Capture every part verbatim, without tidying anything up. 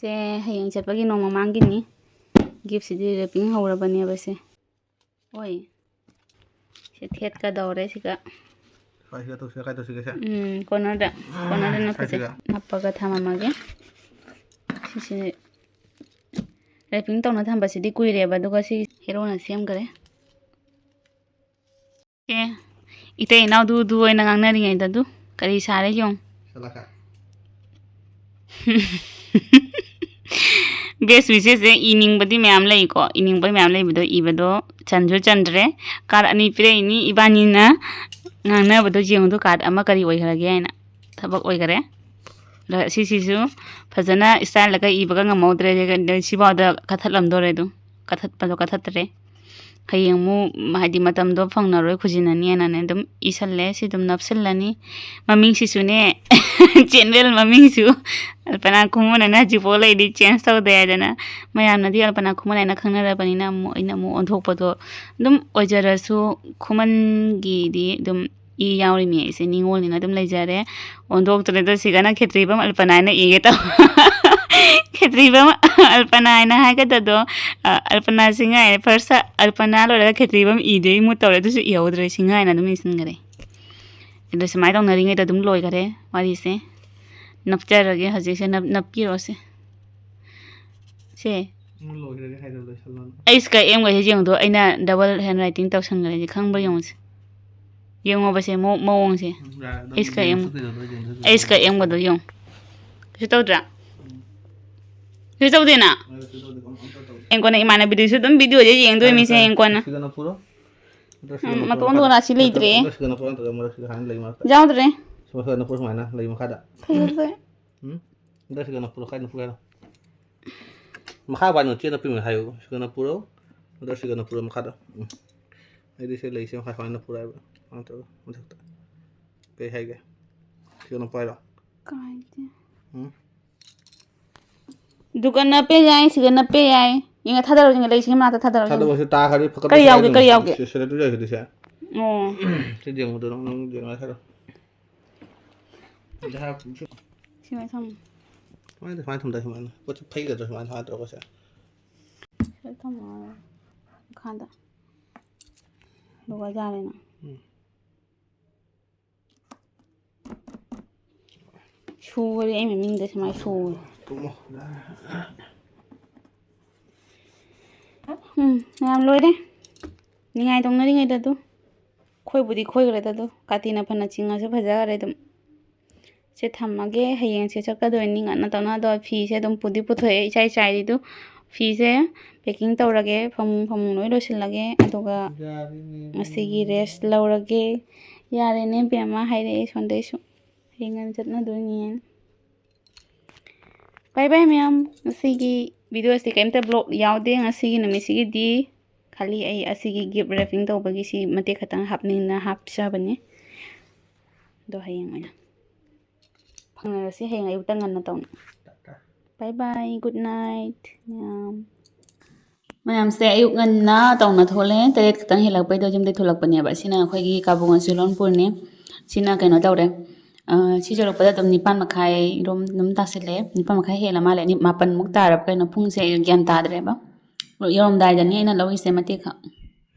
ꯁꯦ, ꯍꯌꯦꯡ ꯆꯠꯄꯒꯤ ꯅꯣꯡꯃ ꯃꯃꯥꯡꯒꯤꯅꯤ꯫ Gift ꯁꯤꯗꯤ wrapping ꯍꯧꯔꯕꯅꯦꯕ ꯁꯦ꯫ ꯍꯣꯏ꯫ ꯁꯤ ꯊꯦꯠꯀꯗꯧꯔꯦ ꯁꯤꯒ꯫ ꯀꯥꯏ ꯁꯤꯒ ꯇꯧꯁꯤꯒꯦ, ꯀꯥꯏ ꯇꯧꯁꯤꯒꯦ ꯁꯦ? ꯎꯝ, corner ꯗ, corner ꯗ ꯅꯞꯄꯁꯦ꯫ ꯀꯥꯏꯁꯤꯒ? ꯅꯞꯄꯒ ꯊꯝꯃꯝꯃꯒꯦ꯫ ꯁꯤꯁꯦ wrapping ꯇꯧꯅ ꯊꯝꯕꯁꯤꯗꯤ ꯀꯨꯏꯔꯦꯕ, ꯑꯗꯨꯒ ꯁꯤ ꯍꯦꯔꯣꯅ ꯁꯦꯝꯈꯔꯦ꯫ ꯑꯦ, ꯏꯇꯩ ꯏꯅꯥꯎꯗꯨ ꯑꯗꯨ ꯑꯣꯏꯅ ꯉꯥꯡꯅꯔꯤꯉꯩꯗ ꯑꯗꯨ ꯀꯔꯤ ꯁꯥꯔꯦ ꯌꯦꯡꯉꯨ꯫ ꯆꯠꯂꯒ꯫ Best wishes ꯁꯦ ꯏꯅꯤꯡꯕꯗꯤ ꯃꯌꯥꯝ ꯂꯩꯀꯣ, ꯏꯅꯤꯡꯕ ꯃꯌꯥꯝ ꯂꯩꯕꯗꯣ ꯏꯕꯗꯣ ꯆꯟꯁꯨ ꯆꯟꯗ꯭ꯔꯦ꯫ Card ꯑꯅꯤ ꯄꯤꯔꯛꯏꯅꯤ, ꯏꯕꯥꯅꯤꯅ ꯉꯥꯡꯅꯕꯗꯣ ꯌꯦꯡꯉꯨꯗꯣ, card ꯑꯃ ꯀꯔꯤ ꯑꯣꯏꯈ꯭ꯔꯒꯦ ꯍꯥꯏꯅ꯫ ꯊꯕꯛ ꯑꯣꯏꯈꯔꯦ꯫ ꯑꯗ ꯁꯤꯁꯤꯁꯨ ꯐꯖꯅ style ꯒ ꯏꯕꯒ ꯉꯝꯍꯧꯗ꯭ꯔꯦ, ꯁꯤꯐꯥꯎꯗ ꯀꯠꯊꯠꯂꯝꯗꯣꯔꯦ ꯑꯗꯨ꯫ ꯀꯠꯊꯠꯄꯗꯣ ꯀꯠꯊꯠꯇ꯭ꯔꯦ꯫ ꯍꯌꯦꯡ ꯑꯃꯨꯛ ꯍꯥꯏꯗꯤ ꯃꯇꯝꯗꯣ ꯐꯪꯅꯔꯣꯏ ꯈꯨꯖꯤꯟꯅꯅꯤꯅꯅꯦ ꯑꯗꯨꯝ ꯏꯁꯜꯂꯦ꯫ ꯁꯤ ꯑꯗꯨꯝ ꯅꯞꯁꯤꯜꯂꯅꯤ꯫ ꯃꯃꯤꯡꯁꯤꯁꯨꯅꯦ, channel ꯃꯃꯤꯡꯁꯨ ꯑꯜꯄꯅꯥ ꯈꯨꯃꯟ ꯍꯥꯏꯅ ꯍꯧꯖꯤꯛꯐꯥꯎ ꯂꯩꯔꯤ, change ꯇꯧꯗꯦ ꯍꯥꯏꯗꯅ꯫ ꯃꯌꯥꯝꯅꯗꯤ ꯑꯜꯄꯅꯥ ꯈꯨꯃꯟ ꯍꯥꯏꯅ ꯈꯪꯅꯔꯕꯅꯤꯅ ꯑꯃꯨꯛ ꯑꯩꯅ ꯑꯃꯨꯛ ꯑꯣꯟꯊꯣꯛꯄꯗꯣ ꯑꯗꯨꯝ ꯑꯣꯏꯖꯔꯁꯨ, ꯈꯨꯃꯟꯒꯤꯗꯤ ꯑꯗꯨꯝ ꯏ ꯌꯥꯎꯔꯤꯃꯤ ꯑꯩꯁꯦ, ꯅꯤꯉꯣꯜꯅꯤꯅ ꯑꯗꯨꯝ ꯂꯩꯖꯔꯦ꯫ ꯑꯣꯟꯊꯣꯛꯇ꯭ꯔꯦꯗ, ꯁꯤꯒꯅ ꯈꯦꯇ꯭ꯔꯤꯕꯝ ꯑꯜꯄꯅꯥ ꯍꯥꯏꯅ ꯏꯒꯦ ꯇꯧꯕ꯫ ꯈꯦꯇ꯭ꯔꯤꯕꯝ ꯑꯜꯄꯅꯥ ꯍꯥꯏꯅ ꯍꯥꯏꯒꯗꯗꯣ, ꯑ, ꯑꯜꯄꯅꯥ ꯁꯤꯡꯉꯥꯏ ꯍꯥꯏꯅ first ꯑꯜꯄꯅꯥ ꯂꯣꯏꯔꯒ ꯈꯦꯇ꯭ꯔꯤꯕꯝ ꯏꯗꯣꯏ ꯃꯨꯠ ꯇꯧꯔꯦ, ꯑꯗꯨꯁꯨ ꯏꯍꯧꯗ꯭ꯔꯦ, ꯁꯤꯡꯉꯥꯏꯅ ꯑꯗꯨꯝ ꯏꯁꯤꯟꯈꯔꯦ꯫ ꯑꯗꯣ ꯁꯨꯃꯥꯏꯅ ꯇꯧꯅꯔꯤꯉꯩꯗ ꯑꯗꯨꯝ ꯂꯣꯏꯈꯔꯦ ꯋꯥꯔꯤꯁꯦ꯫ ꯅꯞꯆꯔꯒꯦ ꯍꯧꯖꯤꯛꯁꯦ, ꯅꯞ-, ꯅꯞꯄꯤꯔꯣꯁꯦ꯫ ꯁꯦ꯫ ꯎꯝ, ꯂꯣꯏꯈ꯭ꯔꯒꯦ ꯍꯥꯏꯗꯣ ꯂꯣꯏꯁꯜꯂꯣ꯫ ꯑꯩꯁ ꯀ ꯑꯦꯝꯒꯁꯦ ꯌꯦꯡꯉꯨꯗꯣ, ꯑꯩꯅ double handwriting ꯇꯧꯁꯟꯈ꯭ꯔꯦꯁꯦ, ꯈꯪꯕ꯭ꯔꯥ ꯌꯦꯡꯉꯨꯁꯦ꯫ ꯌꯦꯡꯉꯣꯕꯁꯦ ꯃꯑꯣ-, ꯃꯑꯣꯡꯁꯦ꯫ ꯎꯝ, ꯌꯥꯔꯦ, ꯑꯗꯨꯝ ꯑꯩꯁ ꯀ ꯑꯦꯝ-, ꯌꯦꯡꯉꯁꯨ ꯀꯩꯅꯣ, ꯑꯗꯨꯝ ꯌꯦꯡꯉꯁꯨ꯫ ꯑꯩꯁ ꯀ ꯑꯦꯝꯒꯗꯣ ꯌꯦꯡꯉꯨ꯫ ꯀꯩꯁꯨ ꯇꯧꯗ꯭ꯔꯥ? ꯎꯝ꯫ ꯀꯩꯁꯨ ꯇꯧꯗꯦ, ꯑꯝ-, ꯑꯝꯇ ꯇꯧꯗꯦ꯫ ꯍꯌꯦꯡ ꯀꯣꯟꯅ ꯏꯃꯥꯟꯅꯕꯤꯗꯨꯁꯨ ꯑꯗꯨꯝ video ꯁꯦ ꯌꯦꯡꯗꯣꯏ ꯃꯤꯁꯦ ꯀꯥꯏꯗ, ꯍꯌꯦꯡ ꯀꯣꯟꯅ꯫ ꯁꯤꯗꯅ ꯄꯨꯔꯣ꯫ ꯅꯠꯇ꯭ꯔ ꯎꯝ, ꯁꯤꯗꯅ ꯃꯇꯣꯟ ꯄꯨꯔꯣ꯫ ꯗꯣꯂꯥꯁꯤ ꯂꯩꯇ꯭ꯔꯦ꯫ ꯅꯠꯇ꯭ꯔ ꯁꯤꯗꯅ ꯄꯨꯔꯣ, ꯅꯠꯇ꯭ꯔꯒ ꯃꯔꯛꯁꯤꯗ ꯍꯥꯏꯅ ꯂꯩ ꯃꯔꯛꯇ꯫ ꯌꯥꯎꯗ꯭ꯔꯦ꯫ ꯁꯤꯗꯅ ꯄꯨꯔꯣ ꯁꯨꯃꯥꯏꯅ ꯂꯩ ꯃꯈꯥꯗ꯫ ꯐꯖꯗ꯭ꯔꯦ꯫ ꯎꯝ? ꯅꯠꯇ꯭ꯔ ꯁꯤꯗꯅ ꯄꯨꯔꯣ, ꯀꯥꯏꯗꯅ ꯄꯨꯔꯣ ꯍꯥꯏꯔꯣ? ꯃꯈꯥ ꯄꯥꯏꯅ ꯆꯦꯅ ꯄꯤꯃꯤ ꯍꯥꯏꯌꯨ꯫ ꯁꯤꯗꯅ ꯄꯨꯔꯣ꯫ ꯅꯠꯇ꯭ꯔ ꯁꯤꯗꯅ ꯄꯨꯔꯣ ꯃꯈꯥꯗ꯫ ꯎꯝ꯫ ꯑꯩꯗꯤ ꯁꯤ ꯂꯩꯁꯦ ꯃꯈꯥ ꯁꯨꯃꯥꯏꯅ ꯄꯨꯔꯣ ꯍꯥꯏꯕ꯫ ꯁꯨꯃꯥꯏꯅ ꯇꯧꯔꯣ꯫ ꯃꯊꯛꯇ꯫ ꯀꯩ ꯍꯥꯏꯒꯦ? ꯁꯤꯗꯅ ꯄꯥꯏꯔꯣ꯫ ꯀꯥꯏꯗꯦ꯫ ꯎꯝ? ꯑꯗꯨꯒ ꯅꯞꯄꯦ ꯌꯥꯏ, ꯁꯤꯒ ꯅꯞꯄꯦ ꯌꯥꯏ꯫ ꯌꯦꯡꯉ ꯊꯥꯗꯔꯣ, ꯌꯦꯡꯉ ꯂꯩꯁꯤꯒꯤ ꯃꯅꯥꯛꯇ ꯊꯥꯗꯔꯣ, ꯌꯦꯡꯉꯣ꯫ ꯊꯥꯗꯕꯁꯨ ꯇꯥꯈ꯭ꯔꯗꯤ ꯐꯀꯠ ꯀꯔꯤ ꯐꯀꯠ ꯌꯥꯎꯒꯦ, ꯍꯥꯏꯗꯣ꯫ ꯀꯔꯤ ꯌꯥꯎꯒꯦ? ꯁꯤ-, ꯁꯤꯗ ꯇꯨ ꯌꯥꯎꯏꯁꯤꯗꯤ ꯁꯦ꯫ ꯑꯣ꯫ ꯁꯤ ꯌꯦꯡꯉꯨꯗꯣ ꯅꯪ, ꯅꯪ ꯌꯦꯡꯉ ꯊꯥꯗꯔꯣ꯫ ꯁꯤꯗ ꯍꯥꯏꯔꯛꯄ꯫ ꯁꯤꯃ ꯊꯝꯃꯨ꯫ ꯁꯨꯃꯥꯏꯅ ꯁꯨꯃꯥꯏꯅ ꯊꯝꯗꯥꯏ ꯁꯨꯃꯥꯏꯅ ꯄꯣꯠꯁꯦ ꯐꯩꯒꯗ꯭ꯔꯥ ꯁꯨꯃꯥꯏꯅ ꯁꯨꯃꯥꯏꯅ ꯇꯧꯔꯒꯁꯦ? ꯁꯤꯗ ꯊꯝꯃꯣ꯫ ꯃꯈꯥꯗ꯫ ꯑꯗꯨꯒ ꯌꯥꯔꯦꯅ꯫ ꯎꯝ꯫ ꯁꯨꯈꯔꯦ ꯑꯩ ꯃꯃꯤꯡꯗ ꯁꯨꯃꯥꯏꯅ ꯁꯨꯈꯔꯦ꯫ ꯇꯨꯝꯃꯣ꯫ ꯎꯝ, ꯃꯌꯥꯝ ꯂꯣꯏꯔꯦ꯫ ꯅꯤꯡꯉꯥꯏ ꯇꯧꯅꯔꯤꯉꯩꯗ ꯑꯗꯨ꯫ ꯈꯣꯏꯕꯨꯗꯤ ꯈꯣꯏꯈ꯭ꯔꯦꯗ ꯑꯗꯨ꯫ ꯀꯥꯇꯤꯅ ꯐꯅ ꯆꯤꯡꯉꯁꯨ ꯐꯖꯈꯔꯦ ꯑꯗꯨꯝ꯫ ꯁꯦ ꯊꯝꯃꯒꯦ꯫ ꯍꯌꯦꯡꯁꯦ ꯆꯠꯀꯗꯣꯏꯅꯤ ꯉꯟꯅ ꯇꯧꯅ꯫ ꯑꯗꯣ ꯐꯤꯁꯦ ꯑꯗꯨꯝ ꯄꯨꯗꯤ ꯄꯨꯊꯣꯛꯑꯦ ꯏꯆꯥꯏ ꯆꯥꯏꯔꯤꯗꯨ꯫ ꯐꯤꯁꯦ packing ꯇꯧꯔꯒꯦ꯫ ꯐꯃꯨꯡ, ꯐꯃꯨꯡ ꯂꯣꯏ ꯂꯣꯏꯁꯤꯜꯂꯒꯦ꯫ ꯑꯗꯨꯒ ꯌꯥꯔꯦꯅꯦ꯫ ꯉꯁꯤꯒꯤ rest ꯂꯧꯔꯒꯦ꯫ ꯌꯥꯔꯦꯅꯦ ꯕꯦꯝꯃ ꯍꯥꯏꯔꯛꯑꯦ ꯁꯣꯝꯗꯩꯁꯨ꯫ ꯍꯌꯦꯡ ꯉꯟꯅ ꯆꯠꯅꯗꯣꯏꯅꯦꯅ꯫ Bye bye ꯃꯌꯥꯝ꯫ ꯉꯁꯤꯒꯤ video ꯑꯁꯤ ꯀꯩꯝꯇ vlog ꯌꯥꯎꯗꯦ꯫ ꯉꯁꯤꯒꯤ ꯅꯨꯃꯤꯠꯁꯤꯒꯤꯗꯤ ꯈꯜꯂꯤ ꯑꯩ ꯑꯁꯤꯒꯤ gift wrapping ꯇꯧꯕꯒꯤ ꯁꯤ ꯃꯇꯦꯛ ꯈꯛꯇꯪ ꯍꯥꯞꯅꯤꯡꯅ ꯍꯥꯞꯆꯕꯅꯤ꯫ ꯑꯗꯣ ꯍꯌꯦꯡ ꯑꯣꯏꯅ ꯐꯪꯅꯔꯁꯤ, ꯍꯌꯦꯡ ꯑꯌꯨꯛꯇ ꯉꯟꯅ ꯇꯧꯅ꯫ Bye bye, good night ꯃꯌꯥꯝ꯫ ꯃꯌꯥꯝꯁꯦ ꯑꯌꯨꯛ ꯉꯟꯅ ꯇꯧꯅ ꯊꯣꯛꯂꯛꯑꯦ꯫ ꯇꯔꯦꯠ ꯈꯛꯇꯪ ꯍꯦꯜꯂꯛꯄꯩꯗꯣ ꯌꯨꯝꯗꯩ ꯊꯣꯛꯂꯛꯄꯅꯦꯕ꯫ ꯁꯤꯅ ꯑꯩꯈꯣꯏꯒꯤ ꯀꯥꯕꯨꯡ ꯆꯨꯔꯣꯟꯄꯨꯔꯅꯦ꯫ ꯁꯤꯅ ꯀꯩꯅꯣ ꯇꯧꯔꯦ꯫ ꯑ, ꯁꯤ ꯌꯧꯔꯛꯄꯗ ꯑꯗꯨꯝ ꯅꯤꯄꯥꯟ ꯃꯈꯥꯏ ꯔꯣꯝ ꯑꯗꯨꯝ ꯇꯥꯁꯤꯜꯂꯛꯑꯦ꯫ ꯅꯤꯄꯥꯟ ꯃꯈꯥꯏ ꯍꯦꯜꯂ ꯃꯥꯜꯂꯦ꯫ ꯅꯤ-, ꯃꯥꯄꯟꯃꯨꯛ ꯇꯥꯔꯕ ꯀꯩꯅꯣ꯫ ꯄꯨꯡꯁꯦ ꯑꯩ ꯒ꯭ꯌꯥꯟ ꯇꯥꯗ꯭ꯔꯦꯕ꯫ ꯌꯧꯔꯝꯗꯥꯏꯗꯅꯤ ꯑꯩꯅ ꯂꯧꯔꯤꯁꯦ ꯃꯇꯦꯛ ꯈꯛ꯫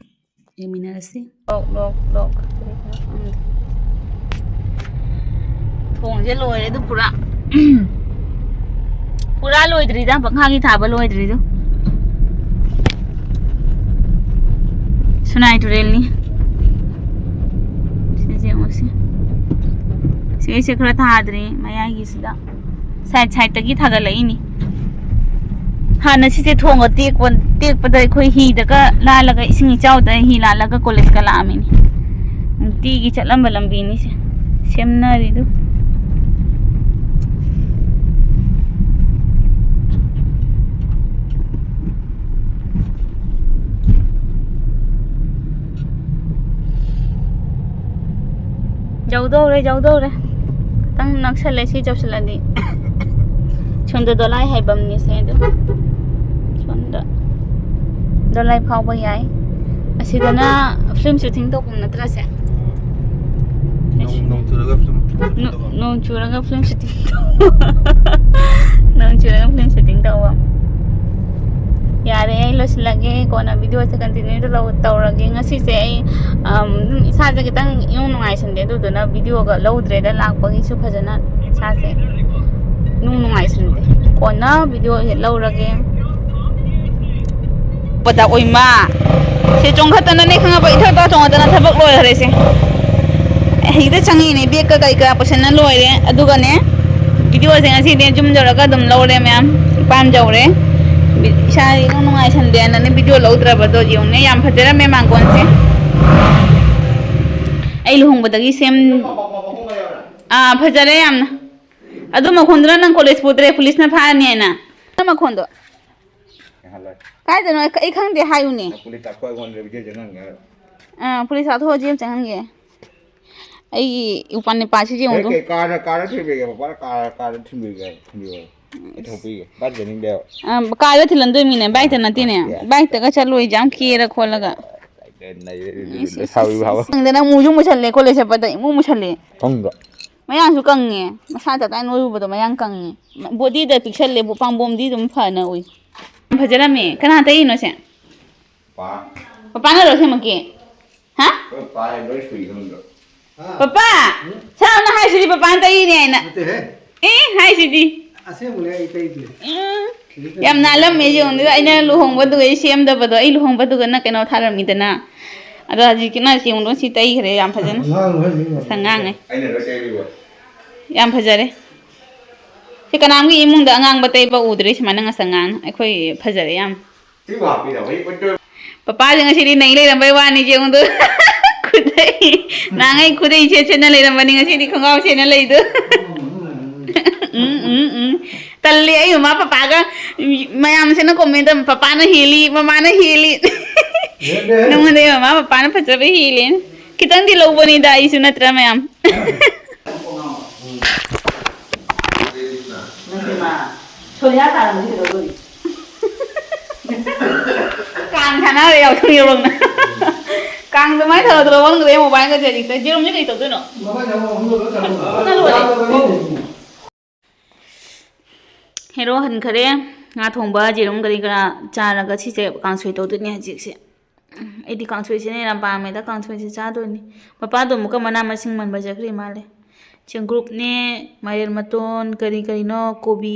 ꯌꯦꯡꯃꯤꯟꯅꯔꯁꯤ꯫ ꯂꯣꯛ, ꯂꯣꯛ, ꯂꯣꯛ꯫ ꯊꯣꯡꯁꯦ ꯂꯣꯏꯔꯦ ꯑꯗꯨ ꯄꯨꯔꯥ꯫ ꯄꯨꯔꯥ ꯂꯣꯏꯗ꯭ꯔꯤꯗ, ꯄꯪꯈꯥꯒꯤ ꯊꯥꯕ ꯂꯣꯏꯗ꯭ꯔꯤꯗꯨ꯫ ꯁꯨꯅꯥꯏ ꯇꯨꯔꯦꯜꯅꯤ꯫ ꯁꯤꯁꯦ ꯌꯦꯡꯉꯨꯁꯤ꯫ ꯁꯤꯒꯩꯁꯦ ꯈꯔ ꯊꯥꯗ꯭ꯔꯤ, ꯃꯌꯥꯏꯒꯤꯁꯤꯗ꯫ Side sideꯇꯒꯤ ꯊꯥꯒꯠꯂꯛꯏꯅꯤ꯫ ꯍꯥꯟꯅ ꯁꯤꯁꯦ ꯊꯣꯡꯒ ꯇꯦꯛꯄ, ꯇꯦꯛꯄꯗ ꯑꯩꯈꯣꯏ ꯍꯤꯗꯒ ꯂꯥꯜꯂꯒ, ꯏꯁꯤꯡ ꯏꯆꯥꯎꯗ ꯍꯤ ꯂꯥꯜꯂꯒ college ꯀ ꯂꯥꯛꯑꯝꯃꯤꯅꯤ꯫ ꯅꯨꯡꯇꯤꯒꯤ ꯆꯠꯂꯝꯕ ꯂꯝꯕꯤꯅꯤꯁꯦ꯫ ꯁꯦꯝꯅꯔꯤꯗꯨ꯫ ꯌꯧꯗꯧꯔꯦ, ꯌꯧꯗꯧꯔꯦ꯫ ꯈꯤꯇꯪ ꯅꯛꯁꯜꯂꯦ ꯁꯤ ꯆꯞꯁꯤꯜꯂꯗꯤ꯫ ꯁꯣꯝꯗ ꯗꯣꯂꯥꯏ ꯍꯥꯏꯐꯝꯅꯤꯁꯦ ꯑꯗꯨ꯫ ꯁꯣꯝꯗ ꯗꯣꯂꯥꯏ ꯐꯥꯎꯕ ꯌꯥꯏ꯫ ꯑꯁꯤꯗꯅ film shooting ꯇꯧꯐꯝ ꯅꯠꯇ꯭ꯔꯁꯦ? ꯅꯣꯡ, ꯅꯣꯡ ꯆꯨꯔꯒ film ꯅꯣ-, ꯅꯣꯡ ꯆꯨꯔꯒ ꯐꯤꯂꯝ ꯁꯨꯇꯤꯡ ꯇꯧꯕ꯫ ꯅꯣꯡ ꯆꯨꯔꯒ ꯐꯤꯂꯝ ꯁꯨꯇꯤꯡ ꯇꯧꯕ꯫ ꯌꯥꯔꯦ, ꯑꯩ ꯂꯣꯏꯁꯤꯜꯂꯒꯦ꯫ ꯀꯣꯟꯅ ꯚꯤꯗꯤꯑꯣꯁꯦ ꯀꯟꯇꯤꯅ꯭ꯌꯨꯗ ꯂꯧ-, ꯇꯧꯔꯒꯦ꯫ ꯉꯁꯤꯁꯦ ꯑꯩ, ꯑꯝ, ꯑꯗꯨꯝ ꯏꯁꯥꯁꯦ ꯈꯤꯇꯪ ꯏꯅꯨꯡ ꯅꯨꯡꯉꯥꯏꯁꯟꯗꯦ, ꯑꯗꯨꯗꯨꯅ ꯚꯤꯗꯤꯑꯣꯒ ꯂꯧꯗ꯭ꯔꯦꯗ, ꯂꯥꯛꯄꯒꯤꯁꯨ ꯐꯖꯅ ꯏꯁꯥꯁꯦ ꯅꯨꯡ ꯅꯨꯡꯉꯥꯏꯁꯟꯗꯦ꯫ ꯀꯣꯟꯅ ꯚꯤꯗꯤꯑꯣꯁꯦ ꯂꯧꯔꯒꯦ꯫ ꯄꯗ ꯑꯣꯏꯃ꯫ ꯁꯦ ꯆꯣꯡꯈꯠꯇꯅꯅꯦ ꯈꯪꯉꯕ, ꯏꯊꯛꯇ ꯆꯣꯡꯈꯠꯇꯅ ꯊꯕꯛ ꯂꯣꯏꯈ꯭ꯔꯦꯁꯦ꯫ ꯍꯦꯛꯇ ꯆꯪꯉꯤꯅꯦ, ꯕꯦꯒꯀ ꯀꯔꯤ ꯀꯔꯥ ꯄꯨꯁꯟꯅ ꯂꯣꯏꯔꯦ꯫ ꯑꯗꯨꯒꯅꯦ, ꯚꯤꯗꯤꯑꯣꯁꯦ ꯉꯁꯤꯗꯤ ꯌꯨꯝ ꯌꯧꯔꯒ ꯑꯗꯨꯝ ꯂꯧꯔꯦ ꯃꯌꯥꯝ꯫ ꯏꯄꯥꯝ ꯌꯧꯔꯦ꯫ ꯕꯤ-, ꯏꯁꯥ ꯏꯅꯨꯡ ꯅꯨꯡꯉꯥꯏꯁꯟꯗꯦꯅꯅꯦ ꯚꯤꯗꯤꯑꯣ ꯂꯧꯗ꯭ꯔꯕꯗꯣ ꯌꯦꯡꯉꯨꯅꯦ꯫ ꯌꯥꯝ ꯐꯖꯔꯝꯃꯦ ꯃꯥꯡꯒꯣꯟꯁꯦ꯫ ꯑꯩ ꯂꯨꯍꯣꯡꯕꯗꯒꯤ ꯁꯦꯝ-, ꯑꯥ, ꯐꯖꯔꯦ ꯌꯥꯝꯅ꯫ ꯑꯗꯨ ꯃꯈꯣꯟꯗꯨꯅ ꯅꯪ ꯀꯣꯂꯦꯖ ꯄꯨꯗ꯭ꯔꯦ, ꯄꯨꯂꯤꯁꯅ ꯐꯥꯔꯅꯤ ꯍꯥꯏꯅ꯫ ꯅꯪ ꯃꯈꯣꯟꯗꯣ꯫ ꯌꯥꯍꯜꯂꯣꯏ꯫ ꯀꯥꯏꯗꯅꯣ? ꯑꯩ, ꯑꯩ ꯈꯪꯗꯦ, ꯍꯥꯏꯌꯨꯅꯦ꯫ ꯅꯪ ꯄꯨꯂꯤꯁ ꯂꯥꯛꯄ ꯑꯩꯉꯣꯟꯗ ꯚꯤꯗꯤꯑꯣ ꯆꯪꯍꯟꯒꯦ ꯍꯥꯏꯔꯣ? ꯑꯥ, ꯄꯨꯂꯤꯁ ꯂꯥꯛꯊꯣꯛꯑꯣ, ꯖꯦꯜ ꯆꯪꯍꯟꯒꯦ꯫ ꯑꯩꯒꯤ ꯎꯄꯥꯟ ꯅꯤꯄꯥꯁꯤꯗꯤ ꯌꯦꯡꯉꯨꯗꯣ꯫ ꯀꯩ, ꯀꯩ, ꯀꯥꯔꯗ, ꯀꯥꯔꯗ ꯊꯤꯟꯕꯤꯒꯦ, ꯄꯄꯥꯅ ꯀꯥꯔꯗ, ꯀꯥꯔꯗ ꯊꯤꯟꯕꯤꯒꯦ, ꯊꯤꯟꯕꯤꯌꯣ꯫ ꯏꯊꯣꯛꯄꯤꯒꯦ꯫ ꯕꯥꯏꯛꯇ ꯆꯠꯅꯤꯡꯗꯦꯕ꯫ ꯑꯥ, ꯀꯥꯔꯗ ꯊꯤꯜꯍꯟꯗꯣꯏ ꯃꯤꯅꯦ, ꯕꯥꯏꯛꯇ ꯅꯠꯇꯦꯅꯦ꯫ ꯑꯥ, ꯌꯥ꯫ ꯕꯥꯏꯛꯇꯒ ꯆꯠꯂꯣꯏ, ꯌꯥꯝ ꯀꯦꯔ ꯈꯣꯠꯂꯒ꯫ ꯅꯩꯔꯦ, ꯏꯁ, ꯏꯁ, ꯂꯩꯁꯥꯕꯤ ꯏꯁ, ꯐꯥꯕ꯫ ꯏꯁ꯫ ꯈꯪꯗꯦ, ꯅꯪ ꯃꯨꯁꯨ ꯃꯨꯁꯜꯂꯦ, ꯀꯣꯂꯦꯖ ꯆꯠꯄꯗ ꯏꯃꯨ ꯃꯨꯁꯜꯂꯦ꯫ ꯈꯪꯗ꯭ꯔꯣ? ꯃꯌꯥꯡꯁꯨ ꯀꯪꯉꯦ, ꯃꯁꯥ ꯇꯞꯇꯥꯏ ꯅꯣꯏꯔꯨꯕꯗꯣ ꯃꯌꯥꯡ ꯀꯪꯉꯦ꯫ ꯕꯣꯗꯤꯗ ꯄꯤꯛꯁꯜꯂꯦꯕꯨ, ꯄꯥꯝꯕꯣꯝꯗꯤ ꯑꯗꯨꯝ ꯐꯅ ꯎꯏ꯫ ꯌꯥꯝ ꯐꯖꯔꯝꯃꯦ꯫ ꯀꯅꯥ ꯇꯩꯔꯤꯅꯣ ꯁꯦ? ꯄꯥ꯫ ꯄꯄꯥꯅꯔꯣ ꯁꯦꯃꯛꯀꯤ? ꯍꯥ? ꯑꯩꯈꯣꯏ ꯄꯥ ꯂꯣꯏ ꯁꯨꯏ ꯈꯪꯗ꯭ꯔꯣ? ꯄꯄꯥ! ꯎꯝ? ꯁꯥꯎꯅ ꯍꯥꯏꯁꯤꯗꯤ ꯄꯄꯥꯅ ꯇꯩꯔꯤꯅꯦ ꯍꯥꯏꯅ꯫ ꯅꯠꯇꯦꯍꯦ꯫ ꯑꯦ, ꯍꯥꯏꯁꯤꯗꯤ꯫ ꯑꯁꯦꯡꯕꯅꯦ ꯑꯩ ꯇꯩꯗꯦ꯫ ꯎꯝ꯫ ꯁꯤꯗ ꯌꯥꯝ ꯅꯥꯜꯂꯝꯃꯦ ꯌꯦꯡꯉꯨꯅꯦ, ꯑꯩꯅ ꯂꯨꯍꯣꯡꯕꯗꯨꯒ ꯑꯩ ꯁꯦꯝꯗꯕꯗꯣ, ꯑꯩ ꯂꯨꯍꯣꯡꯕꯗꯨꯒꯅ ꯀꯩꯅꯣ ꯊꯥꯔꯝꯃꯤꯗꯅ꯫ ꯑꯗꯣ ꯍꯧꯖꯤꯛꯀꯤꯅ ꯁꯤ ꯌꯦꯡꯉꯨꯗꯣ, ꯁꯤ ꯇꯩꯈ꯭ꯔꯦ, ꯌꯥꯝ ꯐꯖꯅ꯫ ꯑꯉꯥꯡ ꯑꯣꯏꯍꯜꯂꯤ꯫ ꯑꯁ, ꯑꯉꯥꯡꯅꯦ꯫ ꯑꯩꯅ ꯂꯣꯏ ꯇꯩꯕꯤꯕ꯫ ꯌꯥꯝ ꯐꯖꯔꯦ꯫ ꯁꯤ ꯀꯅꯥꯝꯒꯤ ꯏꯃꯨꯡꯗ ꯑꯉꯥꯡꯕ ꯇꯩꯕ ꯎꯗ꯭ꯔꯤ, ꯁꯨꯃꯥꯏꯅ ꯉꯁꯪ ꯉꯥꯡꯅ꯫ ꯑꯩꯈꯣꯏ ꯐꯖꯔꯦ ꯌꯥꯝ꯫ ꯁꯤꯕꯨ ꯍꯥꯞꯄꯤꯔꯕ? ꯑꯩ ꯄꯣꯠꯇꯣ ꯄꯄꯥꯁꯦ ꯉꯁꯤꯗꯤ ꯅꯩ ꯂꯩꯔꯝꯕꯩ ꯋꯥꯅꯤ, ꯌꯦꯡꯉꯨꯗꯣ꯫ ꯈꯨꯗꯩ꯫ ꯅꯍꯥꯟꯉꯩ ꯈꯨꯗꯩ ꯁꯦꯠ ꯁꯦꯠꯅ ꯂꯩꯔꯝꯕꯅꯤ, ꯉꯁꯤꯗꯤ ꯈꯣꯡꯒ꯭ꯔꯥꯎ ꯁꯦꯠꯅ ꯂꯩꯗꯣ꯫ ꯎꯝ, ꯎꯝ, ꯎꯝ꯫ ꯇꯜꯂꯤ, ꯑꯩ ꯃꯃꯥ ꯄꯄꯥꯒ ꯃꯌꯥꯝꯁꯤꯅ ꯀꯣꯃꯦꯟꯗ "ꯄꯄꯥꯅ ꯍꯦꯜꯂꯤ, ꯃꯃꯥꯅ ꯍꯦꯜꯂꯤ"꯫ ꯍꯦꯜꯂꯦ꯫ ꯅꯉꯣꯟꯗꯩ ꯃꯃꯥ ꯄꯄꯥꯅ ꯐꯖꯕ ꯍꯦꯜꯂꯦ꯫ ꯈꯤꯇꯪꯗꯤ ꯂꯧꯕꯅꯤꯗ ꯑꯩꯁꯨ, ꯅꯠꯇ꯭ꯔꯥ ꯃꯌꯥꯝ? ꯅꯪꯗꯤ ꯃꯥ ꯁꯣꯅꯤꯌꯥ ꯇꯥꯔꯝꯃꯗꯤ ꯀꯩꯗꯧꯗꯣꯔꯤ? ꯀꯥꯡ ꯁꯥꯟꯅꯔꯦ ꯌꯥꯎꯁꯪ ꯌꯧꯔꯛꯅ꯫ ꯀꯥꯡ ꯑꯗꯨꯃꯥꯏꯅ ꯇꯧꯗ꯭ꯔꯣ? ꯑꯣꯟꯈ꯭ꯔꯦ ꯃꯣꯕꯥꯏꯜꯒꯁꯦ ꯍꯧꯖꯤꯛꯇ꯫ ꯌꯦꯔꯨꯝꯁꯦ ꯀꯩ ꯇꯧꯗꯣꯏꯅꯣ? ꯍꯦꯔꯣ ꯍꯟꯈꯔꯦ꯫ ꯉꯥ ꯊꯣꯡꯕ, ꯌꯦꯔꯨꯝ ꯀꯔꯤ ꯀꯔꯥ ꯆꯥꯔꯒ ꯁꯤꯁꯦ ꯀꯥꯡꯁꯣꯏ ꯇꯧꯗꯣꯏꯅꯦ ꯍꯧꯖꯤꯛꯁꯦ꯫ ꯑꯩꯗꯤ ꯀꯥꯡꯁꯣꯏꯁꯤꯅ ꯌꯥꯝ ꯄꯥꯝꯃꯦꯗ, ꯀꯥꯡꯁꯣꯏꯁꯦ ꯆꯥꯗꯣꯏꯅꯤ꯫ ꯃꯄꯥꯗꯣ ꯑꯃꯨꯛꯀ ꯃꯅꯥ ꯃꯁꯤꯡ ꯃꯟꯕ ꯆꯠꯈ꯭ꯔꯤ ꯃꯥꯜꯂꯦ꯫ ꯆꯦꯡꯒ꯭ꯔꯨꯞꯅꯦ, ꯃꯥꯏꯔꯦꯟ ꯃꯇꯣꯟ, ꯀꯔꯤ ꯀꯔꯤꯅꯣ, ꯀꯣꯕꯤ,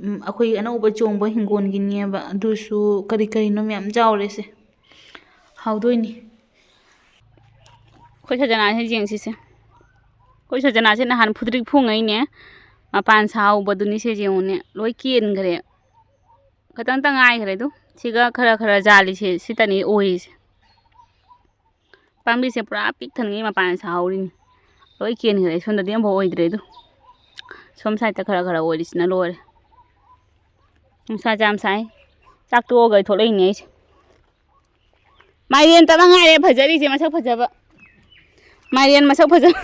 ꯎꯝ, ꯑꯩꯈꯣꯏ ꯑꯅꯧꯕ ꯆꯣꯡꯕ ꯍꯤꯡꯒꯣꯜꯒꯤꯅꯦꯕ, ꯑꯗꯨꯁꯨ ꯀꯔꯤ ꯀꯔꯤꯅꯣ ꯃꯌꯥꯝ ꯌꯥꯎꯔꯦꯁꯦ꯫ ꯍꯥꯎꯗꯣꯏꯅꯤ꯫ ꯑꯩꯈꯣꯏ ꯁꯖꯅꯥꯁꯦ ꯌꯦꯡꯁꯤꯁꯦ꯫ ꯑꯩꯈꯣꯏ ꯁꯖꯅꯥꯁꯦ ꯅꯍꯥꯟ ꯐꯨꯗ꯭ꯔꯤꯛ ꯐꯨꯉꯩꯅꯦ꯫ ꯃꯄꯥꯟ ꯁꯥꯍꯧꯕꯗꯨꯅꯤ ꯁꯦ ꯌꯦꯡꯉꯨꯅꯦ꯫ ꯂꯣꯏ ꯀꯦꯟꯈ꯭ꯔꯦ꯫ ꯈꯇꯪꯇ ꯉꯥꯏꯈ꯭ꯔꯦ ꯑꯗꯨ꯫ ꯁꯤꯒ ꯈꯔ ꯈꯔ ꯖꯥꯜꯂꯤꯁꯦ ꯁꯤꯇꯅꯤ ꯑꯣꯏꯔꯤꯁꯦ꯫ ꯄꯥꯝꯕꯤꯁꯦ ꯄꯨꯔꯥ ꯄꯤꯛ ꯊꯟꯉꯩ ꯃꯄꯥꯟ ꯁꯥꯍꯧꯔꯤꯅꯤ꯫ ꯂꯣꯏ ꯀꯦꯟꯈ꯭ꯔꯦ꯫ ꯁꯣꯝꯗꯗꯤ ꯑꯃꯐꯥꯎ ꯑꯣꯏꯗ꯭ꯔꯦ ꯑꯗꯨ꯫ ꯁꯣꯝ ꯁꯥꯏꯗꯠꯇ ꯈꯔ ꯈꯔ ꯑꯣꯏꯔꯤꯁꯤꯅ ꯂꯣꯏꯔꯦ꯫ ꯅꯨꯡꯁꯥꯁꯦ ꯌꯥꯝ ꯁꯥꯏ꯫ ꯆꯥꯛ ꯇꯣꯛꯑꯒ ꯑꯩ ꯊꯣꯛꯂꯛꯏꯅꯦ ꯑꯩꯁꯦ꯫ ꯃꯥꯏꯔꯦꯟ ꯇꯅ ꯉꯥꯏꯔꯦ ꯐꯖꯔꯤꯁꯦ, ꯃꯁꯛ ꯐꯖꯕ꯫ ꯃꯥꯏꯔꯦꯟ ꯃꯁꯛ ꯐꯖꯕ꯫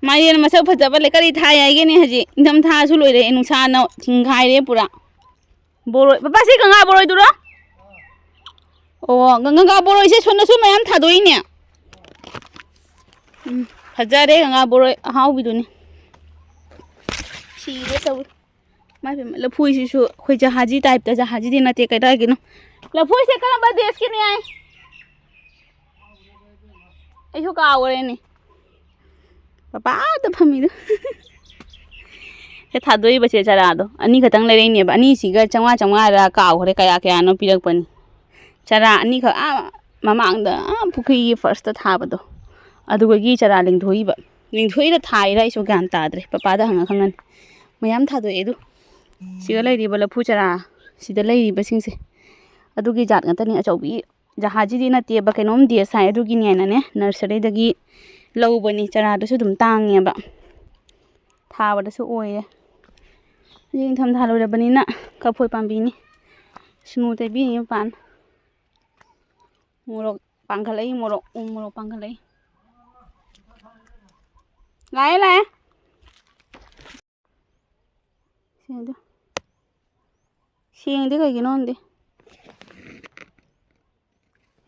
ꯃꯥꯏꯔꯦꯟ ꯃꯁꯛ ꯐꯖꯕ ꯂꯩ꯫ ꯀꯔꯤ ꯊꯥꯏ ꯍꯥꯏꯒꯦꯅꯦ ꯍꯧꯖꯤꯛ? ꯅꯤꯡꯊꯝ ꯊꯥꯁꯨ ꯂꯣꯏꯔꯦ, ꯅꯨꯡꯁꯥꯅ ꯊꯤꯡꯈꯥꯏꯔꯦ ꯄꯨꯔꯥ꯫ ꯕꯣꯔꯣꯏ꯫ ꯄꯄꯥ, ꯁꯤ ꯀꯪꯉꯥ ꯕꯣꯔꯣꯏꯗꯨꯔꯣ? ꯑꯣ, ꯀꯪꯉꯥ ꯕꯣꯔꯣꯏꯁꯦ ꯁꯣꯝꯗꯁꯨ ꯃꯌꯥꯝ ꯊꯥꯗꯣꯛꯏꯅꯦ꯫ ꯎꯝ, ꯐꯖꯔꯦ ꯀꯪꯉꯥ ꯕꯣꯔꯣꯏ ꯑꯍꯥꯎꯕꯤꯗꯨꯅꯤ꯫ ꯁꯤꯒꯦ ꯇꯧꯏ꯫ ꯃꯥꯏ ꯄꯦꯝꯃ, ꯂꯐꯨꯁꯤꯁꯨ ꯑꯩꯈꯣꯏ ꯖꯍꯥꯖꯤ ꯇꯥꯏꯞꯇ, ꯖꯍꯥꯖꯤꯗꯤ ꯅꯠꯇꯦ, ꯀꯗꯥꯏꯒꯤꯅꯣ? ꯂꯐꯨꯁꯦ ꯀꯔꯝꯕ ꯗꯦꯁꯀꯤꯅꯣ ꯍꯥꯏ? ꯑꯩꯁꯨ ꯀꯥꯎꯈ꯭ꯔꯦꯅꯦ꯫ ꯄꯄꯥꯗ ꯐꯝꯃꯤꯗꯣ꯫ ꯁꯦ ꯊꯥꯗꯣꯛꯏꯕꯁꯦ ꯆꯔꯥꯗꯣ ꯑꯅꯤꯈꯛꯇꯪ ꯂꯩꯔꯛꯏꯅꯦꯕ꯫ ꯑꯅꯤꯁꯤꯒ ꯆꯥꯝꯃꯉꯥ ꯆꯥꯝꯃꯉꯥꯔ ꯀꯥꯎꯈ꯭ꯔꯦ, ꯀꯌꯥ ꯀꯌꯥꯅꯣ ꯄꯤꯔꯛꯄꯅꯤ꯫ ꯆꯔꯥ ꯑꯅꯤꯈꯛ ꯑꯥ ꯃꯃꯥꯡꯗ, ꯑꯥ ꯄꯨꯈ꯭ꯔꯤꯒꯤ ꯐꯥꯔꯁꯇ ꯊꯥꯕꯗꯣ, ꯑꯗꯨꯗꯒꯤ ꯆꯔꯥ ꯂꯦꯡꯊꯣꯛꯏꯕ꯫ ꯂꯦꯡꯊꯣꯛꯏꯔ ꯊꯥꯏꯔ ꯑꯩꯁꯨ ꯒ꯭ꯌꯥꯟ ꯇꯥꯗ꯭ꯔꯦ꯫ ꯄꯄꯥꯗ ꯍꯪꯉ ꯈꯪꯉꯅꯤ꯫ ꯃꯌꯥꯝ ꯊꯥꯗꯣꯛꯑꯦ ꯑꯗꯨ꯫ ꯁꯤꯗ ꯂꯩꯔꯤꯕ ꯂꯐꯨ ꯆꯔꯥ, ꯁꯤꯗ ꯂꯩꯔꯤꯕꯁꯤꯡꯁꯦ ꯑꯗꯨꯒꯤ ꯖꯥꯠ ꯉꯥꯛꯇꯅꯤ꯫ ꯑꯆꯧꯕꯤ ꯖꯍꯥꯖꯤꯗꯤ ꯅꯠꯇꯦꯕ, ꯀꯩꯅꯣꯝ ꯗꯦꯁ ꯍꯥꯏ, ꯑꯗꯨꯒꯤꯅꯦꯅꯅꯦ ꯅꯔꯁꯔꯤꯗꯒꯤ ꯂꯧꯕꯅꯤ꯫ ꯆꯔꯥꯗꯨꯁꯨ ꯑꯗꯨꯝ ꯇꯥꯡꯉꯦꯕ, ꯊꯥꯕꯗꯁꯨ ꯑꯣꯏꯌꯦ꯫ ꯍꯧꯖꯤꯛ ꯅꯤꯡꯊꯝꯊꯥ ꯂꯣꯏꯔꯕꯅꯤꯅ ꯀꯐꯣꯏ ꯄꯥꯝꯕꯤꯅꯤ꯫ ꯁꯤꯡꯃꯨ ꯇꯩꯕꯤꯅꯤ ꯃꯄꯥꯟ꯫ ꯃꯣꯔꯣꯛ ꯄꯥꯡꯈꯠꯂꯛꯏ, ꯃꯣꯔꯣꯛ, ꯎ ꯃꯣꯔꯣꯛ ꯄꯥꯡꯈꯠꯂꯛꯏ꯫ ꯂꯥꯛꯑꯦ, ꯂꯥꯛꯑꯦ꯫ ꯁꯦꯡꯗꯦ꯫ ꯁꯦꯡꯗꯦ ꯀꯩꯒꯤꯅꯣ ꯈꯪꯗꯦ꯫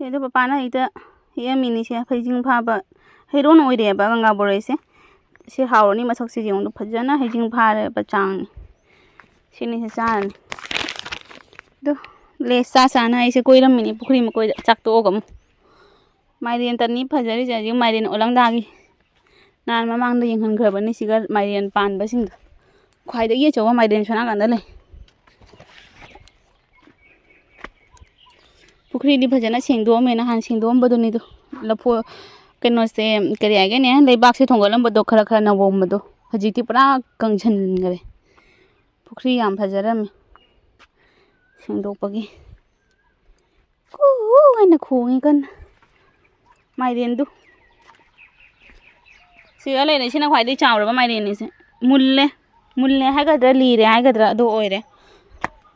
ꯑꯗꯣ ꯄꯄꯥꯅ ꯍꯦꯛꯇ ꯍꯦꯛꯑꯝꯃꯤꯅꯤꯁꯦ, ꯍꯩꯖꯤꯡ ꯐꯥꯕ ꯍꯩꯔꯣꯟ ꯑꯣꯏꯔꯦꯕ ꯒꯪꯒꯥ ꯕꯣꯔꯣꯏꯁꯦ꯫ ꯁꯤ ꯍꯥꯎꯔꯅꯤ, ꯃꯁꯛꯁꯦ ꯌꯦꯡꯉꯨ, ꯐꯖꯅ ꯍꯩꯖꯤꯡ ꯐꯥꯔꯕ ꯆꯥꯡꯅꯤ꯫ ꯁꯤꯅꯤꯁꯦ ꯆꯥꯔꯅꯤ꯫ ꯑꯗꯣ ꯂꯦꯁ ꯆꯥ ꯆꯥꯅ ꯑꯩꯁꯦ ꯀꯣꯏꯔꯝꯃꯤꯅꯤ ꯄꯨꯈ꯭ꯔꯤ ꯃꯀꯣꯏꯗ, ꯆꯥꯛ ꯇꯣꯛꯑꯒ ꯑꯃꯨꯛ꯫ ꯃꯥꯏꯔꯦꯟ ꯇꯟꯅꯤ ꯐꯖꯔꯤꯁꯦ ꯍꯧꯖꯤꯛ, ꯃꯥꯏꯔꯦꯟ ꯑꯣꯂꯪꯗꯥꯒꯤ꯫ ꯅꯍꯥꯟ ꯃꯃꯥꯡꯗ ꯌꯦꯡꯍꯟꯈ꯭ꯔꯕꯅꯤ ꯁꯤꯒ ꯃꯥꯏꯔꯦꯟ ꯄꯥꯟꯕꯁꯤꯡꯗꯣ꯫ ꯈ꯭ꯋꯥꯏꯗꯒꯤ ꯑꯆꯧꯕ ꯃꯥꯏꯔꯦꯟ ꯁꯣꯝ ꯅꯥꯀꯟꯗ ꯂꯩ꯫ ꯄꯨꯈ꯭ꯔꯤꯗꯤ ꯐꯖꯅ ꯁꯦꯡꯗꯣꯛꯑꯝꯃꯦ, ꯅꯍꯥꯟ ꯁꯦꯡꯗꯣꯛꯑꯝꯕꯗꯨꯅꯤꯗꯣ꯫ ꯂꯐꯣ-, ꯀꯩꯅꯣꯁꯦ, ꯀꯔꯤ ꯍꯥꯏꯒꯅꯤ, ꯂꯩꯕꯥꯛꯁꯦ ꯊꯣꯡꯒꯠꯂꯝꯕꯗꯣ ꯈꯔ ꯈꯔ ꯅꯧꯕꯝꯕꯗꯣ, ꯍꯧꯖꯤꯛꯇꯤ ꯄꯨꯔꯥ ꯀꯪꯁꯟꯈꯔꯦ꯫ ꯄꯨꯈ꯭ꯔꯤ ꯌꯥꯝ ꯐꯖꯔꯝꯃꯦ ꯁꯦꯡꯗꯣꯛꯄꯒꯤ꯫ ꯀꯨ ꯍꯥꯏꯅ ꯈꯣꯡꯉꯤ ꯀꯟꯅ꯫ ꯃꯥꯏꯔꯦꯟꯗꯨ꯫ ꯁꯤꯗ ꯂꯩꯔꯦ, ꯁꯤꯅ ꯈ꯭ꯋꯥꯏꯗꯒꯤ ꯆꯥꯎꯔꯕ ꯃꯥꯏꯔꯦꯟꯅꯤꯁꯦ꯫ ꯃꯨꯜꯂꯦ꯫ ꯃꯨꯜꯂꯦ ꯍꯥꯏꯒꯗ꯭ꯔꯥ, ꯂꯤꯔꯦ ꯍꯥꯏꯒꯗ꯭ꯔꯥ, ꯑꯗꯨ ꯑꯣꯏꯔꯦ꯫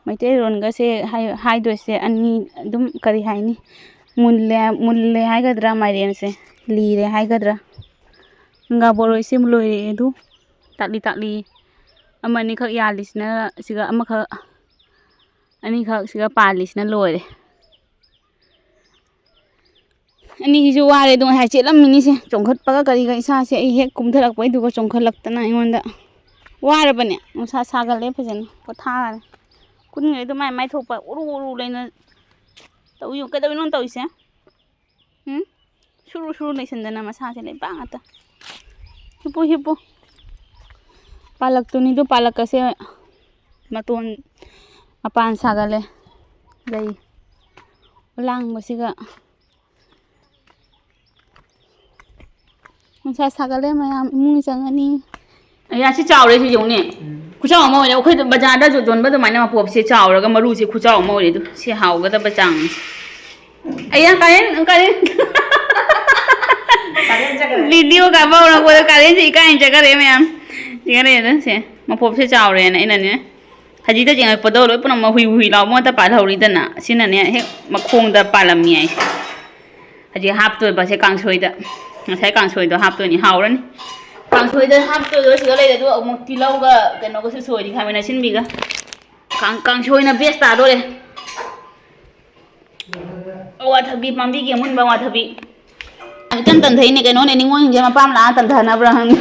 ꯃꯩꯇꯩꯂꯣꯟꯒꯁꯦ ꯍꯥꯏ-, ꯍꯥꯏꯗꯣꯏꯁꯦ ꯑꯅꯤ ꯑꯗꯨꯝ, ꯀꯔꯤ ꯍꯥꯏꯅꯤ? ꯃꯨꯜꯂꯦ, ꯃꯨꯜꯂꯦ ꯍꯥꯏꯒꯗ꯭ꯔꯥ, ꯃꯥꯏꯔꯦꯟꯁꯦ ꯂꯤꯔꯦ ꯍꯥꯏꯒꯗ꯭ꯔꯥ? ꯒꯪꯒꯥ ꯕꯣꯔꯣꯏꯁꯦ ꯂꯣꯏꯔꯛꯑꯦ ꯑꯗꯨ꯫ ꯇꯥꯛꯂꯤ ꯇꯥꯛꯂꯤ꯫ ꯑꯃ ꯑꯅꯤꯈꯛ ꯌꯥꯜꯂꯤꯁꯤꯅ, ꯁꯤꯒ ꯑꯃꯈꯛ, ꯑꯅꯤꯈꯛ ꯁꯤꯒ ꯄꯥꯜꯂꯤꯁꯤꯅ ꯂꯣꯏꯔꯦ꯫ ꯑꯅꯤꯁꯤꯁꯨ ꯋꯥꯔꯦ ꯑꯗꯣ, ꯉꯁꯥꯏ ꯆꯦꯜꯂꯝꯃꯤꯅꯤꯁꯦ, ꯆꯣꯡꯈꯠꯄꯒ ꯀꯔꯤꯒ ꯏꯁꯥꯁꯦ꯫ ꯑꯩ ꯍꯦꯛ ꯀꯨꯝꯊꯔꯛꯄꯩꯗꯨꯒ ꯆꯣꯡꯈꯠꯂꯛꯇꯅ ꯑꯩꯉꯣꯟꯗ꯫ ꯋꯥꯔꯕꯅꯦ, ꯅꯨꯡꯁꯥ ꯁꯥꯒꯠꯂꯦ, ꯐꯖꯅ ꯄꯣꯊꯥꯔꯦ꯫ ꯀꯨꯟꯈꯩꯗꯣ ꯃꯥꯏ ꯃꯥꯏ ꯊꯣꯛꯄ ꯎꯔꯨ ꯎꯔꯨ ꯂꯩꯅ ꯇꯧ-, ꯀꯩꯗꯧꯔꯤꯅꯣ ꯇꯧꯔꯤꯁꯦ? ꯎꯝ? ꯁꯨꯔꯨ ꯁꯨꯔꯨ ꯂꯩꯁꯟꯗꯅ ꯃꯁꯥꯁꯦ ꯂꯩꯕꯥꯛ ꯉꯥꯛꯇ꯫ ꯍꯤꯞꯄꯨ, ꯍꯤꯞꯄꯨ꯫ ꯄꯥꯂꯛꯇꯨꯅꯤꯗꯣ, ꯄꯥꯂꯛꯀꯁꯦ ꯃꯇꯣꯟ ꯃꯄꯥꯟ ꯁꯥꯒꯠꯂꯦ꯫ ꯂꯩ ꯑꯂꯥꯡꯕꯁꯤꯒ꯫ ꯅꯨꯡꯁꯥ ꯁꯥꯒꯠꯂꯦ ꯃꯌꯥꯝ, ꯏꯃꯨꯡ ꯆꯪꯉꯅꯤ꯫ ꯑꯌꯥ, ꯁꯤ ꯆꯥꯎꯔꯦ, ꯁꯤ ꯌꯦꯡꯉꯨꯅꯦ꯫ ꯈꯨꯆꯥꯎ ꯑꯃ ꯑꯣꯏꯔꯦ꯫ ꯑꯩꯈꯣꯏꯗ ꯕꯖꯥꯔꯗ ꯌꯣꯟꯕ ꯑꯗꯨꯃꯥꯏꯅ ꯃꯄꯣꯞꯁꯦ ꯆꯥꯎꯔꯒ ꯃꯔꯨꯁꯦ ꯈꯨꯆꯥꯎ ꯑꯃ ꯑꯣꯏꯔꯦ꯫ ꯑꯗꯨ ꯁꯤ ꯍꯥꯎꯒꯗꯕ ꯆꯥꯡꯅꯤ꯫ ꯑꯌꯥ, ꯀꯥꯔꯦꯟ, ꯀꯥꯔꯦꯟ꯫ ꯀꯥꯔꯦꯟ ꯆꯠꯈ꯭ꯔꯦ꯫ ꯚꯤꯗꯤꯑꯣ ꯀꯥꯞꯄ ꯍꯧꯔꯛꯄꯗ ꯀꯥꯔꯦꯟꯁꯦ ꯏꯀꯥꯏꯅ ꯆꯠꯈ꯭ꯔꯦ ꯃꯌꯥꯝ꯫ ꯆꯠꯈ꯭ꯔꯦ ꯑꯗꯨ ꯁꯦ꯫ ꯃꯄꯣꯞꯁꯦ ꯆꯥꯎꯔꯦꯅ ꯑꯩꯅꯅꯦ꯫ ꯍꯧꯖꯤꯛꯇ ꯌꯦꯡꯉꯛꯄꯗꯣ ꯂꯣꯏ ꯄꯨꯝꯅꯃꯛ ꯃꯍꯨꯏ ꯃꯍꯨꯏ ꯂꯥꯎꯕ ꯉꯥꯛꯇ ꯄꯥꯜꯍꯧꯔꯤꯗꯅ꯫ ꯁꯤꯅꯅꯦ ꯍꯦꯛ ꯃꯈꯣꯡꯗ ꯄꯥꯜꯂꯝꯃꯤ ꯍꯥꯏꯁꯦ꯫ ꯍꯧꯖꯤꯛ ꯍꯥꯞꯇꯣꯏꯕ ꯁꯦ ꯀꯥꯡꯁꯣꯏꯗ꯫ ꯉꯁꯥꯏ ꯀꯥꯡꯁꯣꯏꯗꯣ ꯍꯥꯞꯇꯣꯏꯅꯤ, ꯍꯥꯎꯔꯅꯤ꯫ ꯀꯥꯡꯁꯣꯏꯗ ꯍꯥꯞꯇꯣꯏꯗꯣ ꯁꯤꯗ ꯂꯩꯔꯦ, ꯑꯗꯨꯒ ꯑꯃꯨꯛ ꯇꯤꯜꯍꯧꯒ ꯀꯩꯅꯣꯒꯁꯨ ꯁꯣꯏꯔꯤ, ꯈꯥꯃꯦꯟ ꯑꯁꯤꯟꯕꯤꯒ꯫ ꯀꯥꯡ-, ꯀꯥꯡꯁꯣꯏꯅ ꯕꯦꯁ ꯇꯥꯗꯣꯔꯦ꯫ ꯑꯋꯥꯊꯕꯤ ꯄꯥꯝꯕꯤꯒꯤ ꯑꯃꯨꯟꯕ ꯑꯋꯥꯊꯕꯤ꯫ ꯏꯇꯟ ꯇꯟꯊꯩꯅꯦ ꯀꯩꯅꯣꯅꯦ, ꯅꯤꯉꯣꯜꯁꯤꯡꯁꯦ ꯃꯄꯥꯝ ꯂꯥꯛꯑ ꯇꯟꯊꯅꯕ꯭ꯔꯥ ꯈꯪꯗꯦ꯫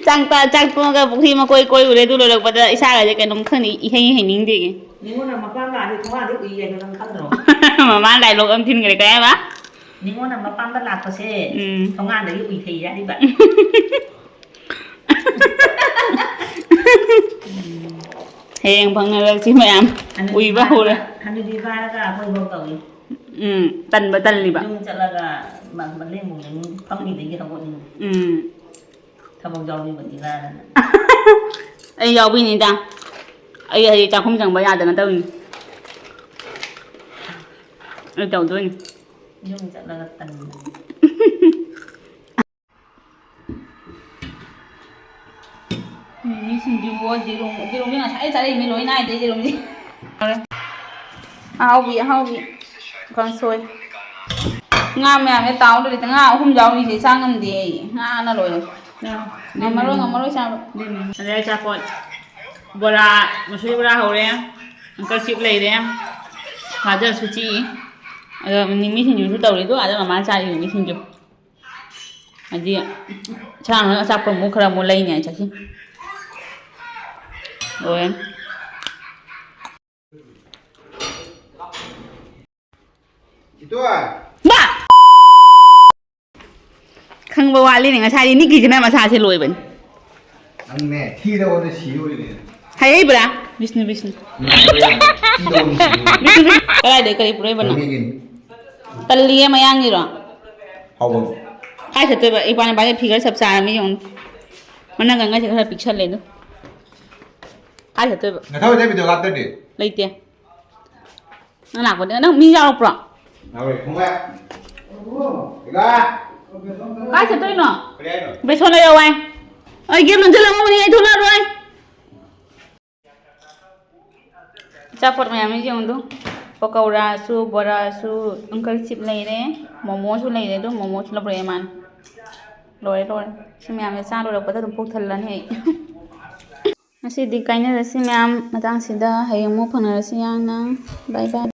ꯆꯥꯛ ꯇ-, ꯆꯥꯛ ꯇꯣꯛꯑꯒ ꯄꯨꯈ꯭ꯔꯤ ꯃꯀꯣꯏ ꯀꯣꯏꯔꯨꯔꯦ, ꯑꯗꯨ ꯂꯣꯏꯔꯛꯄꯗ ꯏꯁꯥꯒꯁꯦ ꯀꯩꯅꯣꯝ ꯈꯪꯗꯦ, ꯏꯍꯩ ꯍꯩꯅꯤꯡꯗꯦ꯫ ꯅꯤꯉꯣꯜꯅ ꯃꯄꯥꯝ ꯂꯥꯛꯑꯗꯤ ꯊꯣꯡꯒꯥꯟꯗ ꯎꯏ ꯍꯥꯏꯗꯣ ꯅꯪ ꯈꯪꯗ꯭ꯔꯣ? ꯃꯃꯥ ꯗꯥꯏꯂꯣꯛ ꯑꯃ ꯊꯤꯟꯈ꯭ꯔꯦ, ꯀꯩ ꯍꯥꯏꯕ? ꯅꯤꯉꯣꯜꯅ ꯃꯄꯥꯝꯗ ꯂꯥꯛꯄꯁꯦ, ꯎꯝ꯫ ꯊꯣꯡꯒꯥꯟꯗꯒꯤ ꯎꯏꯊꯩ ꯍꯥꯏꯔꯤꯕ꯫ ꯍꯌꯦꯡ ꯐꯪꯅꯔꯁꯤ ꯃꯌꯥꯝ꯫ ꯍꯅꯨꯕꯤ ꯎꯏꯕ ꯐꯥꯔꯒ, ꯍꯧꯔꯦ꯫ ꯍꯅꯨꯕꯤ ꯐꯥꯔꯒ ꯑꯩꯈꯣꯏꯐꯥꯎ ꯇꯧꯏ꯫ ꯎꯝ, ꯇꯟꯕ ꯇꯜꯂꯤꯕ꯫ ꯌꯨꯝ ꯆꯠꯂꯒ ꯃ-, ꯃꯂꯦꯝ ꯃꯨꯛꯂꯦꯝ ꯐꯝꯃꯤꯗꯒꯤ ꯍꯧꯒꯠꯅꯤꯡꯗꯦ꯫ ꯎꯝ꯫ ꯊꯕꯛ ꯌꯥꯎꯕꯤꯕꯗꯤ ꯂꯥꯏꯔꯗꯅ꯫ ꯑꯩ ꯌꯥꯎꯕꯤꯅꯤꯗ꯫ ꯑꯩ ꯍꯧꯖꯤꯛ ꯆꯥꯛꯈꯨꯝ ꯆꯪꯕ ꯌꯥꯗꯅ ꯇꯧꯔꯤꯅꯤ꯫ ꯑꯩ ꯇꯧꯗꯣꯏꯅꯤ꯫ ꯌꯨꯝ ꯆꯠꯂꯒ ꯇꯟꯕꯅꯤ꯫ ꯃꯤꯃꯤ ꯁꯤꯡꯖꯨ ꯑꯣ, ꯌꯦꯔꯨꯝ, ꯌꯦꯔꯨꯝꯁꯦ ꯉꯁꯥꯏ ꯆꯥꯔꯛꯏꯅꯦ, ꯂꯣꯏ ꯅꯥꯏꯗꯦ ꯌꯦꯔꯨꯝꯁꯦ꯫ ꯑꯍꯥꯎꯕꯤ, ꯑꯍꯥꯎꯕꯤ꯫ ꯀꯥꯡꯁꯣꯏ꯫ ꯉꯥ ꯃꯌꯥꯝꯁꯦ ꯇꯥꯎꯗ꯭ꯔꯗꯤ ꯉꯥ ꯑꯍꯨꯝ ꯌꯥꯎꯔꯤꯁꯦ ꯆꯥ ꯉꯝꯗꯦ ꯑꯩ꯫ ꯉꯥꯅ ꯂꯣꯏꯔꯦ꯫ ꯉꯝꯃꯔꯣꯏ, ꯉꯝꯃꯔꯣꯏ ꯆꯥꯕ꯫ ꯑꯗꯩ ꯑꯆꯥꯄꯣꯠ꯫ ꯕꯣꯔꯥ, ꯃꯁꯨꯔꯤ ꯕꯣꯔꯥ ꯍꯧꯔꯦ꯫ ꯑꯪꯀꯜ ꯆꯤꯞ ꯂꯩꯔꯦ꯫ ꯐꯥꯗꯔꯁꯨ ꯆꯤꯛꯏ꯫ ꯑꯗꯣ ꯃꯤꯃꯤ ꯁꯤꯡꯖꯨꯁꯨ ꯇꯧꯔꯤ꯫ ꯑꯗꯣ ꯑꯥꯗ ꯃꯃꯥꯅ ꯆꯥꯔꯤ ꯃꯤꯃꯤ ꯁꯤꯡꯖꯨ꯫ ꯍꯥꯏꯗꯤ ꯏꯁꯥꯅ ꯑꯆꯥꯄꯣꯠ ꯑꯃꯨꯛ ꯈꯔ ꯑꯃꯨꯛ ꯂꯩꯅꯤ ꯍꯥꯏ ꯆꯠꯈꯤ꯫ ꯂꯣꯏꯔꯦ꯫ ꯏꯇꯣ! ꯃꯥ! ꯈꯪꯕ ꯋꯥꯠꯂꯤꯅꯦ, ꯉꯁꯥꯏꯗꯤ ꯅꯤꯛꯀꯤꯁꯤꯅ ꯃꯁꯥꯁꯦ ꯂꯣꯏꯕꯅꯤ꯫ ꯅꯪꯅꯦ, ꯊꯤꯗꯧꯕꯗ ꯁꯤꯗꯧꯔꯤꯅꯦ꯫ ꯍꯥꯏꯔꯛꯏꯕ꯭ꯔꯥ? ꯕꯤꯁꯅꯨ, ꯕꯤꯁꯅꯨ꯫ ꯊꯤꯗꯧꯕꯗ ꯁꯤꯗꯧꯔꯤꯅꯦ꯫ ꯕꯤꯁꯅꯨ, ꯕꯤꯁꯅꯨ꯫ ꯀꯗꯥꯏꯗꯩ ꯀꯔꯤ ꯄꯨꯔꯛꯏꯕꯅꯣ? ꯃꯃꯤꯒꯤꯅꯤ꯫ ꯇꯜꯂꯤꯌꯦ, ꯃꯌꯥꯡꯒꯤꯔꯣ? ꯍꯥꯎꯕꯝ꯫ ꯀꯥꯏ ꯆꯠꯇꯣꯏꯕ? ꯏꯕꯥꯅꯤ ꯕꯥꯅꯤ ꯐꯤꯒꯔ ꯆꯞ ꯆꯥꯔꯝꯃꯤ ꯌꯦꯡꯉꯨ꯫ ꯃꯅꯪꯒꯟꯒꯁꯦ ꯈꯔ ꯄꯤꯛꯁꯜꯂꯦ ꯑꯗꯣ꯫ ꯀꯥꯏ ꯆꯠꯇꯣꯏꯕ? ꯅꯊꯧ ꯂꯩꯇꯦ ꯚꯤꯗꯤꯑꯣ ꯀꯥꯞꯇꯣꯏꯗꯤ꯫ ꯂꯩꯇꯦ꯫ ꯅꯪ ꯂꯥꯛꯄꯗ ꯅꯪ ꯃꯤ ꯌꯥꯎꯔꯛꯄ꯭ꯔꯣ? ꯌꯥꯎꯔꯦ, ꯊꯣꯡꯉꯦ꯫ ꯏꯕꯥ! ꯀꯥꯏ ꯆꯠꯇꯣꯏꯅꯣ? ꯀꯔꯤ ꯍꯥꯏꯅꯣ? ꯕꯦꯁꯣꯟ ꯂꯩꯔꯛꯑꯣ ꯍꯥꯏ꯫ ꯑꯩ ꯒꯦꯠ ꯂꯣꯟꯁꯤꯜꯂꯝꯃꯕꯅꯤ, ꯑꯩ ꯊꯣꯛꯂꯛꯑꯔꯣꯏ꯫ ꯑꯆꯥꯄꯣꯠ ꯃꯌꯥꯝ ꯌꯦꯡꯉꯨꯗꯨ꯫ ꯄꯀꯧꯔꯥꯁꯨ, ꯕꯣꯔꯥꯁꯨ, ꯑꯪꯀꯜ ꯆꯤꯞ ꯂꯩꯔꯦ, ꯃꯣꯃꯣꯁꯨ ꯂꯩꯔꯦ, ꯑꯗꯨ ꯃꯣꯃꯣꯁꯨ ꯂꯧꯔꯛꯑꯦ ꯃꯥꯅ꯫ ꯂꯣꯏꯔꯦ, ꯂꯣꯏꯔꯦ꯫ ꯁꯤ ꯃꯌꯥꯝꯁꯦ ꯆꯥ ꯂꯣꯏꯔꯛꯄꯗ ꯑꯗꯨꯝ ꯄꯨꯛ ꯊꯜꯂꯅꯤ ꯑꯩ꯫ ꯉꯁꯤꯗꯤ ꯀꯥꯏꯅꯔꯁꯤ ꯃꯌꯥꯝ, ꯃꯇꯥꯡꯁꯤꯗ꯫ ꯍꯌꯦꯡ ꯑꯃꯨꯛ ꯐꯪꯅꯔꯁꯤ ꯌꯥꯡꯅ꯫ ꯕꯥꯏ ꯕꯥꯏ꯫